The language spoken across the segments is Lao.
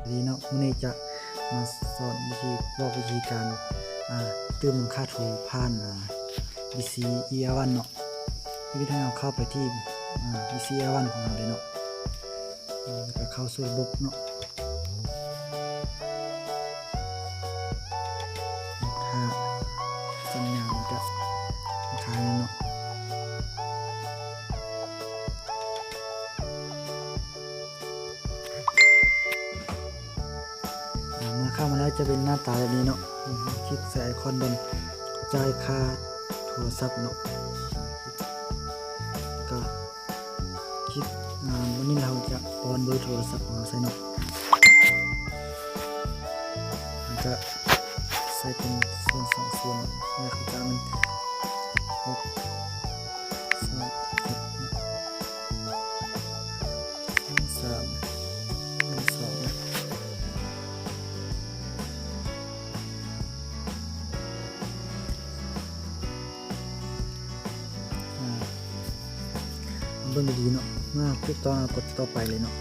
ດີເນາະ ມື້ນີ້ຈະມາສອນວິທີ ບອກວິທີການ ອ່າ ຕື່ມຄ່າໂທຜ່ານ ອ່າ ບີຊີ ອີ ອາວັນ ເນາະ. ວິທີການເຂົ້າໄປທີ່ ອ່າ ບີຊີ ອາວັນ ຂອງເຮົາເລີຍເນາະ ແລ້ວກໍເຂົ້າສູ່ລະບົບເນາະ. ຖ້າສັນຍານມັນຈະຄ້າຍເນາະ. ອ່າ ເມື່ອເຂົ້າມາແລ້ວຈະເປັນໜ້າຕາແບບນີ້ເນາະ. ຄລິກໃສ່ໄອຄອນບ່ອນຈ່າຍຄ່າໂທລະສັບເນາະ ກໍຄລິກ ອ່າ ບາດນີ້ເຮົາຈະປ້ອນເບີໂທລະສັບຂອງເຮົາໃສ່ເນາະ. ເຮົາຈະໃສ່ເປັນສູນສອງສູນ ແລ້ວເຮົາຈະເອົາມັນຫົກ ສາມ ເຈັດ ສາມ ສອງ ອ່າ ເບິ່ງດີໆເນາະ. ເມື່ອຖືກຕ້ອງ ເຮົາກົດຕໍ່ໄປເລີຍເນາະ.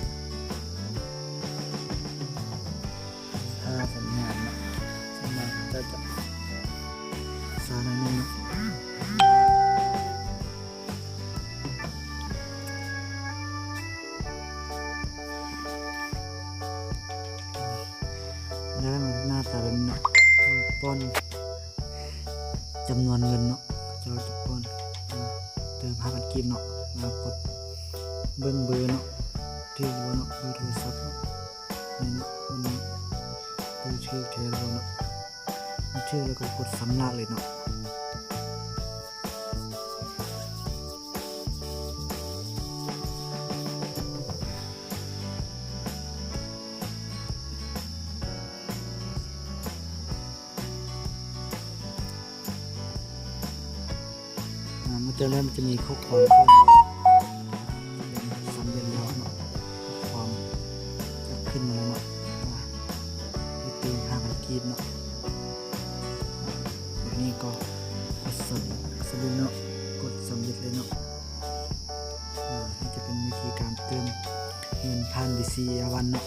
ຖ້າສັນຍານເນາະ ສັນຍານຈະ ຈະຊ້າໜ້ອຍໜຶ່ງເນາະ. ແລ້ວໜ້າຕາແບບນີ້ເນາະ ເຮົາປ້ອນຈຳນວນເງິນເນາະ ເຂົາເຈົ້າຈະປ້ອນ ເຕີມຫ້າພັນກີບເນາະ ແລ້ວກົດເບິ່ງເບີເນາະ ຖືກບໍ່ເນາະ ເບີໂທລະສັບເນາະ. ນີ້ເນາະ ມັນເບີຖືກແທ້ບໍ່ເນາະ ມັນຖືກແລ້ວກໍກົດຊຳລະເລີຍເນາະ. ອ່າ ເມື່ອເຕີມແລ້ວມັນຈະມີຂໍ້ຄວາມ ສຳເລັດແລ້ວເນາະ ຂໍ້ຄວາມຈະຂຶ້ນມາເລີຍເນາະ ວ່າໄດ້ຕື່ມຫ້າພັນກີບເນາະ. ບາດນີ້ກໍກົດສຳເລັດເນາະ ກົດສຳເລັດເລີຍເນາະ. ອ່າ ນີ້ຈະເປັນວິທີການເຕີມເງິນຜ່ານ ບີຊີ ອາວັນ ເນາະ.